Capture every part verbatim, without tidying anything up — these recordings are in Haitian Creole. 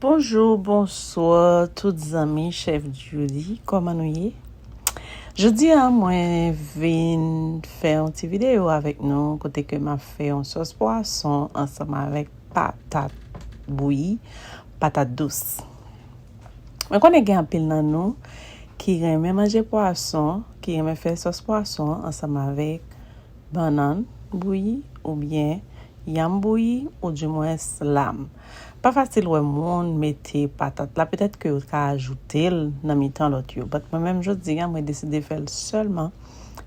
Bonjou, bonswa tout zanmi Chef Judy, kòman nou ye? Jodi a mwen vin fè yon ti videyo avèk nou kote ke m ap fè yon sòs pwason ansanm avèk patat bouyi, patat dous. Mwen konnen gen anpil nan nou ki renmen manje pwason, ki renmen fè sòs pwason ansanm avèk bannann bouyi oubyen yanm bouyi oudimwens lam. Pa fasil wè moun mete patat la, petèt ke yo ka ajoute l nan mitan lòt yo. But mwen menm jodi a, mwen deside fè l sèlman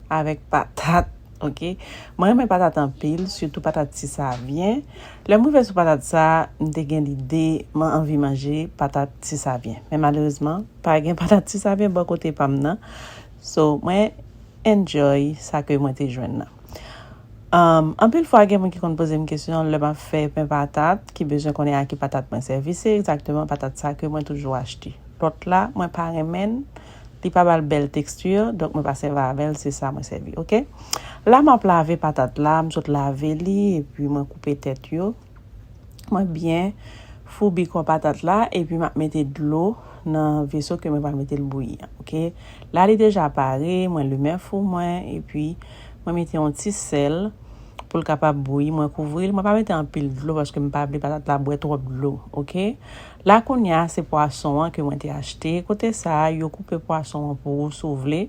avèk patat, oke? Mwen renmen patat anpil, sitou patat ti savyen. Lè m rive sou patat sa, m te gen lide, mwen anvi manje patat ti savyen. Men malerezman, pa gen patat ti savyen bò kote pa m nan. So, mwen enjoy sa ke mwen te jwenn nan. Um, anpil fwa, gen moun ki konn poze m kesyon lè m ap fè pen patat, ki bezwen konnen a ki patat mwen sèvi. Se egzakteman patat sa ke mwen toujou achte. Lòt la, mwen pa renmen l, li pa ba l bèl teksti, donk mwen pa sèvi avè l, se sa mwen sèvi, oke? La, m ap lave patat la, m sot lave li, epi mwen koupe tèt yo. Mwen byen foubi kò patat la, epi m ap mete dlo nan veso ke mwen pral mete l bouyi an, oke? La, li deja pare, mwen limen fou mwen, epi mwen mete yon ti sèl pou l kapab bouyi. Mwen kouvri l, mwen pa mete anpil dlo paske m pa vle patat la bwè twòp dlo, oke? La, kounye a, se pwason an ke mwen te achte. Kote sa a, yo koupe pwason an pou ou si w vle.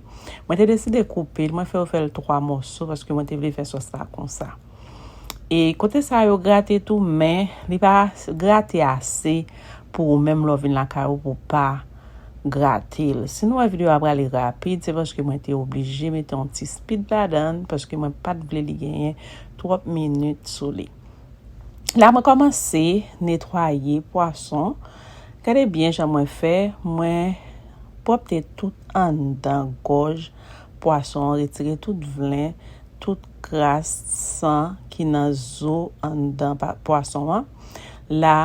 Mwen te deside koupe l, mwen fè yo fè l twa mòso paske mwen te vle fè sòs la konsa. E kote sa yo grate tou, men li pa grate ase pou ou menm lè w vin lakay ou pou w pa grate l. Si nou wè videyo a prale rapid, se paske mwen te oblije mete yon ti speed ladan l, paske mwen pa t vle li genyen twòp minit sou li. La, mwen kòmanse netwaye pwason. Gade byen jan mwen fè, mwen pwòpte tout anndan gòj pwason an, retire tout vlen, tout kras san ki nan zo anndan pa-, pwason an. La,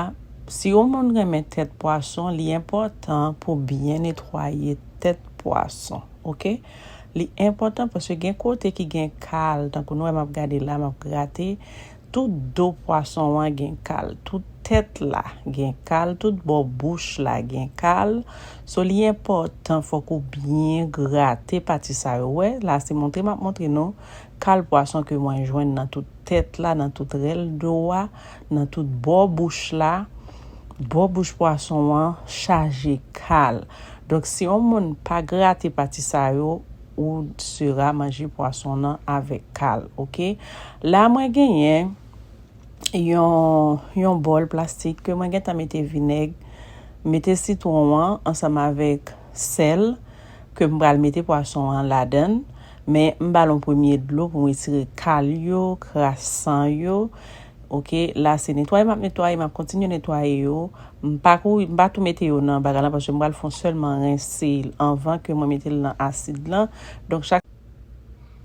si yon moun renmen tèt pwason, li enpòtan pou byen netwaye tèt pwason, oke? Li enpòtan paske gen kote ki gen kal, tankou nou wè m ap gade la, m ap grate, tout do pwason an gen kal, tout tèt la gen kal, tout bò bouch la gen kal. So, li enpòtan, fòk ou byen grate pati sa yo. Wè, la se montre m ap montre nou kal pwason ke mwen jwenn nan tout tèt la, nan tout rèl do a, nan tout bò bouch la. Bò bouch pwason an chaje kal. Donk, si yon moun pa grate pati sa yo, ou sera manje pwason nan avèk kal, oke? La, mwen genyen yon, yon bòl plastik ke mwen gentan mete vinèg, mete sitwon an ansanm avèk sèl ke m pral mete pwason an ladan l, men m ba l yon premye dlo pou m retire kal yo, kras san yo. Oke, la se netwaye m ap netwaye, m ap kontinye netwaye yo. M pa kouri, m pa tou mete yo nan bagay la paske m pral fè sèlman rense l anvan ke mwen mete l nan asid lan. Donk, chak,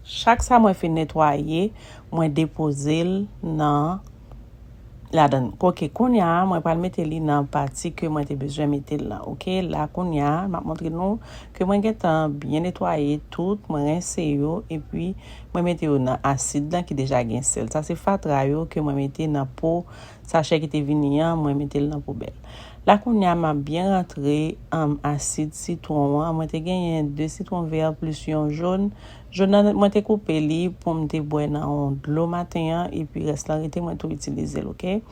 chak sa mwen fin netwaye, mwen depoze l nan ladan l. Oke, kounye a, mwen pral mete li nan pati ke mwen te bezwen mete l lan. Oke, la kounye a, m ap montre nou ke mwen gentan byen netwaye tout, mwen rense yo, epi mwen mete yo nan asid lan ki deja gen sèl. Sa se fatra yo ke mwen mete nan po sachè ki te vini an, mwen mete l nan poubèl. La kounye a, m ap byen rantre, um, asid sitwon an. Mwen te genyen de sitwon vè plis yon jòn. Jòn nan, mwen te koupe li pou m te bwè nan yon dlo maten an, epi rès lan rete, mwen tou itilize l, oke?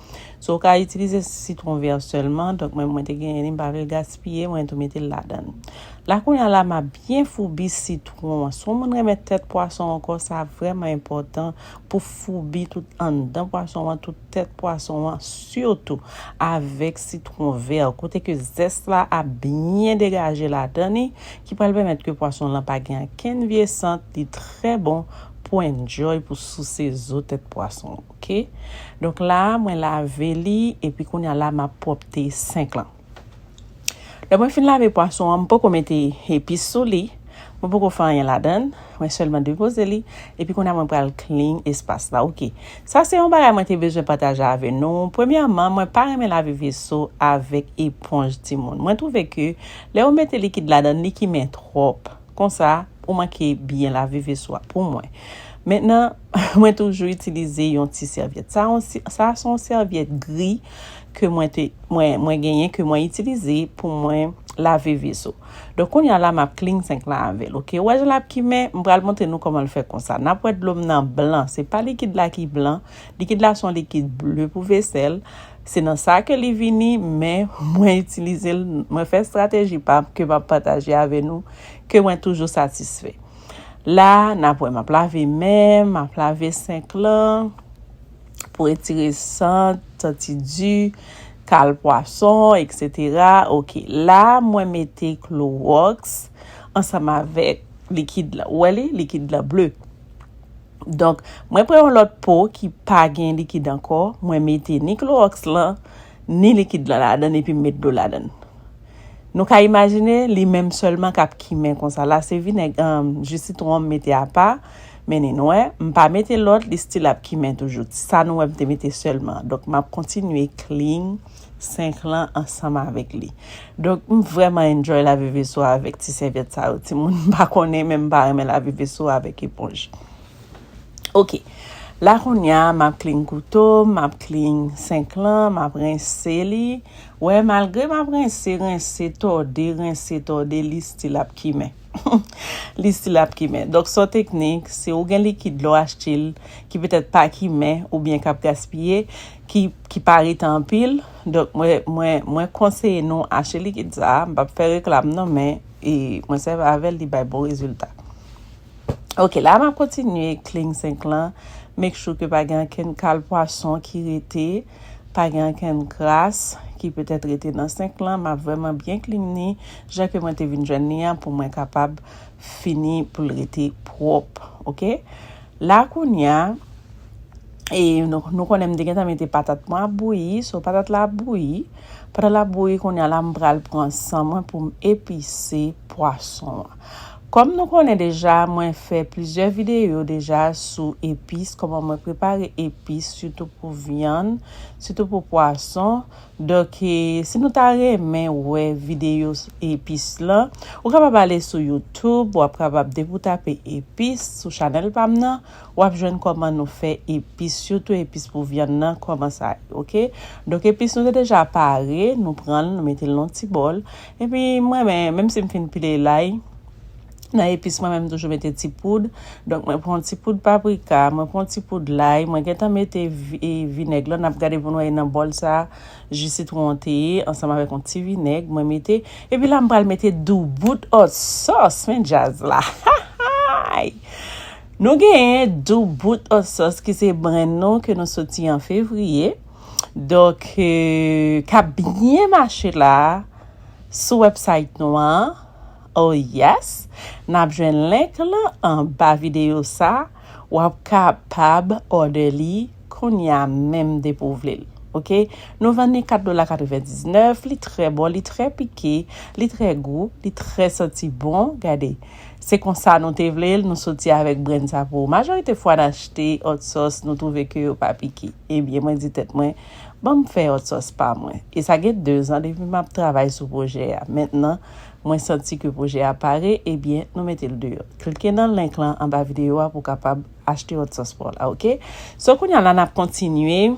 So, ou ka itilize sitwon vè sèlman, donk mwen, mwen te genyen li, m pa vle l gaspiye, mwen tou mete l ladan l. La kounye a la, m ap byen foubi sitwon an. Si yon moun renmen tèt pwason ankò, sa vrèman enpòtan pou foubi tout anndan pwason an, tout tèt pwason an, sitou avèk sitwon vè, kote ke zès la ap byen degaje ladan li, ki pral pèmèt ke pwason lan pa gen ankenn vye sant, li trè bon pou enjoy, pou souse zo tèt pwason, oke? Donk la, mwen lave li, epi kounye a la, m ap pwòpte senk lan. Lè mwen fin lave pwason an, m poko mete epis sou li, mwen poko fè anyen ladan l, mwen sèlman depoze li, epi kounye a mwen pral clean espas la, oke. Sa se yon bagay mwen te bezwen pataje avè nou. Premyèman, mwen pa renmen lave veso avèk eponj timoun. Mwen twouve ke lè ou mete likid ladan l, li kimen twòp. Konsa, ou manke byen lave veso a pou mwen. Mentnan, mwen toujou itilize yon ti sèvyèt. Sa, yon si-, sa se yon sèvyèt gri ke mwen te mwen mwen genyen, ke mwen itilize pou mwen lave veso. Donk kounye a la m ap clean senk lan avè l, oke? Ou wè jan l ap kimen, m pral montre nou kòman l fè konsa. N ap wè dlo m nan blan, se pa likid la ki blan, likid la se yon likid ble pou vesèl. Se nan sa ke li vini, men mwen itilize l, mwen fè estrateji pa m ke m ap pataje avè nou, ke mwen toujou satisfè. La n ap wè m ap lave men m, m ap lave senk lan pou retire sant, santi di, kal pwason, etsetera. Oke, la mwen mete klowòks ansanm avèk likid la. Ou wè li? Likid la ble. Donk mwen pran yon lòt po ki pa gen likid ankò, mwen mete ni klowòks lan ni likid la ladan epi m met dlo ladan. Nou ka imajine li menm sèlman k ap kimen konsa. La se vinèg, um, ji sitwon m mete apa, men ni nou wè, m pa mete lòt, li still ap kimen toujou. Sa nou wè m te mete sèlman. Donk m ap kontinye clean senk lan ansanm avèk li. Donk m vrèman enjoy lave veso avèk ti sèvyèt sa yo. Timoun m pa konnen, men m pa renmen lave veso avèk eponj. Oke. La kounye a, m ap clean kouto, m ap clean senk lan, m ap rense li. Wè, malgre m ap rense, rense, tòde, rense, tòde, li still ap kimen. Li still ap kimen. Donk se yon teknik, si ou gen likid lè w achte l ki petèt pa kimen oubyen k ap gaspiye, ki, ki pa rete anpil. Donk mwen, mwen, mwen konseye nou achte likid sa a. M p ap fè reklam non, men e, mwen sèvi avè l, li bay bon rezilta. Oke, la m ap kontinye clean senk lan. Make sure ke pa gen ankenn kal pwason ki rete, pa gen ankenn kras ki petèt rete nan senk lan. M ap vrèman byen clean li, jan ke mwen te vin jwenn li an, pou mwen kapab fini pou l rete pwòp, oke? La kounye a, e nou, nou konnen m te gentan mete patat mwen ap bouyi, so patat la ap bouyi. Pandan l ap bouyi, kounye a la m pral pran san mwen pou m epise pwason an. Kòm nou konnen deja, mwen fè plizyè videyo deja sou epis, kòman mwen prepare epis, sitou pou vyann, sitou pou pwason. Donk, e, si nou ta renmen wè videyo s-, epis lan, ou kapab ale sou YouTube, w ap kapab depi w tape epis sou chanèl pa m nan, w ap jwenn kòman nou fè epis, sitou epis pou vyann nan, kòman sa ye, oke? Donk, epis nou te deja pare, nou pran l, nou mete l nan yon ti bòl. Epi, mwen, men, menm si m fin pile lay, nan epis mwen menm toujou mete ti poud. Donk mwen pran ti poud paprika, mwen pran ti poud lay, mwen gentan mete vi-, e, vinèg lan, n ap gade pou n wè nan bòl sa, ji sitwon te ye, ansanm avèk yon ti vinèg, mwen mete, epi la m pral mete doubout hot sauce, men djaz la. Nou genyen doubout hot sauce ki se brand nou ke nou soti an fevriye. Donk, e, k ap byen mache la sou website nou an. Oh yes! N ap jwenn link lan anba videyo sa. W ap kapab order li kounye a menm depi w vle l. Oke? Nou vann li kat dola katrevendiznèf. Li trè bon, li trè pike, li trè gou, li trè santi bon. Gade, se konsa nou te vle l, nou soti avèk brand sa pou ou. Majorite fwa n achte hot sauce, nou twouve ke yo pa pike. Ebyen, mwen di tèt mwen, ban m fè hot sauce pa mwen. E sa gen dezan depi m ap travay sou pwojè a. Mentnan, mwen santi ke pwojè a pare, ebyen, nou mete l deyò. Klike nan link lan anba videyo a pou w kapab achte hot sauce pa w la, oke? So, kounye a la, n ap kontinye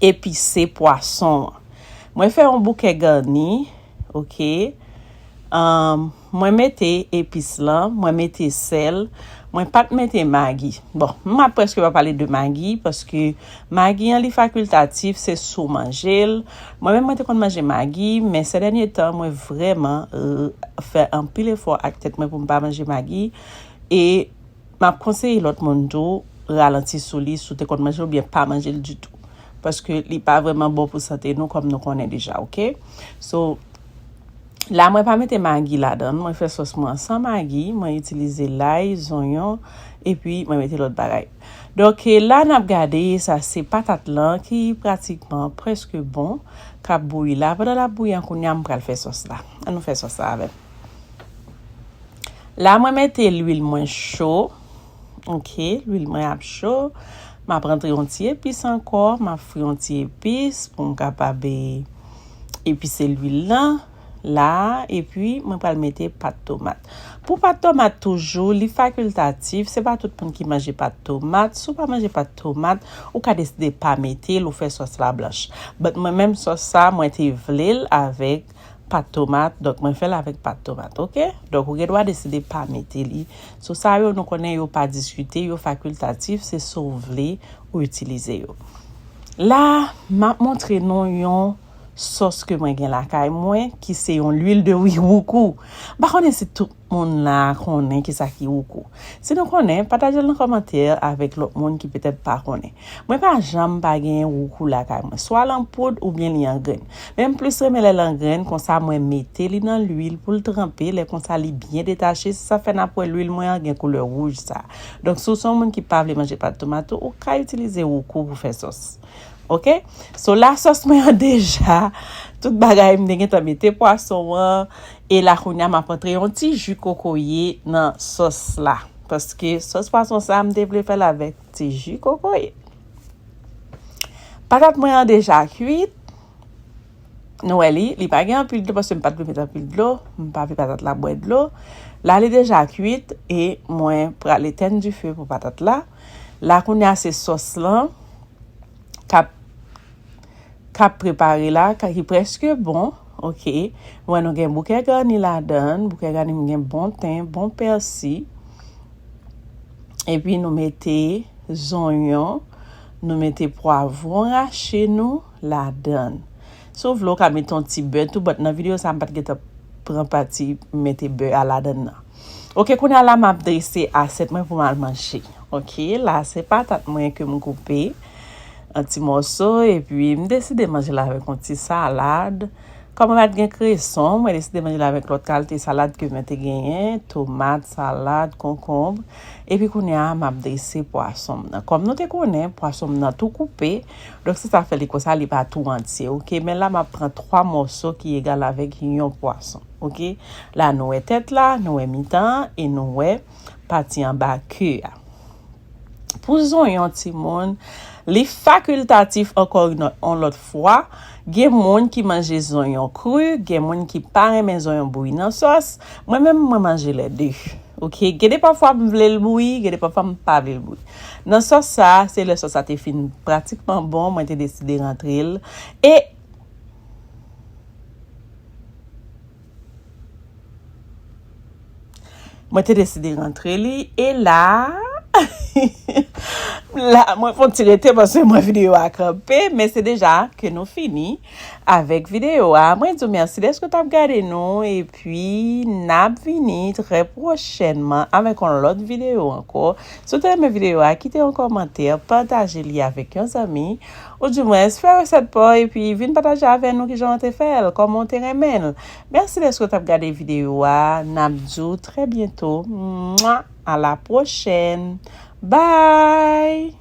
epise pwason an. Mwen fè yon bouke gani, oke? Ahn, mwen mete epis lan, mwen mete sèl, mwen pa t mete magi. Bon, m ap prèske pa pale de magi, paske magi an li fakiltatif, se si w manje l. Mwen menm, mwen te konn manje magi, men sè dènye tan, mwen vrèman, euh, fè anpil efò ak tèt mwen pou m pa manje magi. E m ap konseye lòt moun tou ralanti sou li, si w te konn manje l oubyen pa manje l ditou. Paske li pa vrèman bon pou sante nou, kòm nou konnen deja, oke? So, la, mwen pa mete magi ladan l, mwen fè sòs mwen an san magi, mwen itilize lay, zonyon, epi mwen mete lòt bagay. Donk, e, la, n ap gade, sa se patat lan ki pratikman prèske bon, k ap bouyi la. Pandan l ap bouyi an, kounye a, m pral fè sòs la. Ann nou fè sòs la avè m. La, mwen mete lwil mwen cho. Oke, lwil mwen ap cho. M ap rantre yon ti epis ankò. M ap fri yon ti epis pou m kapab, e, epise lwil lan. la, epi mwen pral mete pat tomat. Pou pat tomat toujou, li fakiltatif, se pa tout moun ki manje pat tomat. Si w pa manje pat tomat, ou ka deside pa mete l, ou fè sòs la blanch. But mwen menm sòs sa, mwen te vle l avèk pat tomat, donk mwen fè l avèk pat tomat, oke? Donk ou gen dwa deside pa mete li. So sa yo nou konnen yo pa diskite, yo fakiltatif, se si w vle ou itilize yo. La, m ap montre nou yon sòs ke mwen gen lakay mwen, ki se yon lwil de wi woukou. M pa konnen si tout moun la konnen kisa ki woukou. Si nou konnen, pataje l nan kòmantè avèk lòt moun ki petèt pa konnen. Mwen pa janm pa gen woukou lakay mwen, swa l an poud oubyen li an grenn. Men m plis renmen lè l an grenn, konsa mwen mete li nan lwil pou l tranpe, lè konsa li byen detache, se sa fè n ap wè lwil mwen an gen koulè wouj sa. Donk, si w se yon moun ki pa vle manje pat tomat, ou ka itilize woukou pou fè sòs. Oke? So, la sòs mwen an deja, tout bagay m te gentan mete pwason an, e la kounye a m ap antre yon ti ji kokoye nan sòs la. Paske sòs pwason sa, m te vle fè l avèk ti ji kokoye. Patat mwen an deja kwit. Nou wè li, li pa gen anpil dlo paske m pa t vle met anpil dlo. M pa vle patat la bwè dlo. La, li deja kwit e mwen pral etèn dife pou patat la. La, kounye a, se sòs lan k ap, k ap prepare la, ka, ki prèske bon. Oke. Wè, nou gen bouke gani ladan l. Bouke gani, m gen bon ten, bon pèsi. Epi nou mete zonyon, nou mete pwavwon rache nou ladan l. Si w vle, w ka mete yon ti bè tou, but nan videyo sa, m pa t gentan pran pati mete bè a ladan l nan. Oke, kounye a la, m ap drese asyèt mwen pou m al manje. Oke, la, se patat mwen ke m koupe an ti mòso, epi m deside manje l avèk yon ti salad. Kòm mwen pa t gen kreson, mwen deside manje l avèk lòt kalite salad ke mwen te genyen, tomat, salad, konkonb. Epi kounye a, m ap drese pwason m nan. Kòm nou te konnen, pwason m nan tou koupe, donk se sa fè li konsa, li pa tou antye, oke? Men la, m ap pran twa mòso ki egal avèk yon pwason, oke? La, nou wè tèt la, nou wè mitan an, e nou wè pati anba ke a. Pou zonyon, timoun, li fakiltatif ankò yon, yon lòt fwa. Gen moun ki manje zonyon kri, gen moun ki pa renmen zonyon bouyi nan sòs. Mwen menm, mwen manje lè de. Oke, gen de pafwa m vle l bouyi, gen de pafwa m pa vle l bouyi. Nan sòs sa, se lè sòs sa te fin pratikman bon, mwen te deside rantre l. E mwen te deside rantre li, e la, la, mwen fè yon ti rete paske mwen videyo a kanpe, men se deja ke nou fini avèk videyo a. Mwen di w mèsi dèske w t ap gade nou, epi n ap vini trè pwochènman avèk yon lòt videyo ankò. Si w te renmen videyo a, kite yon kòmantè, pataje li avèk yon zanmi, oudimwens fè resèt pa w epi vin pataje avè nou kijan w te fè l, kòman w te renmen l. Mèsi dèske w t ap gade videyo a. N ap di w trè byento. Mwa! A la pwochèn. Bye!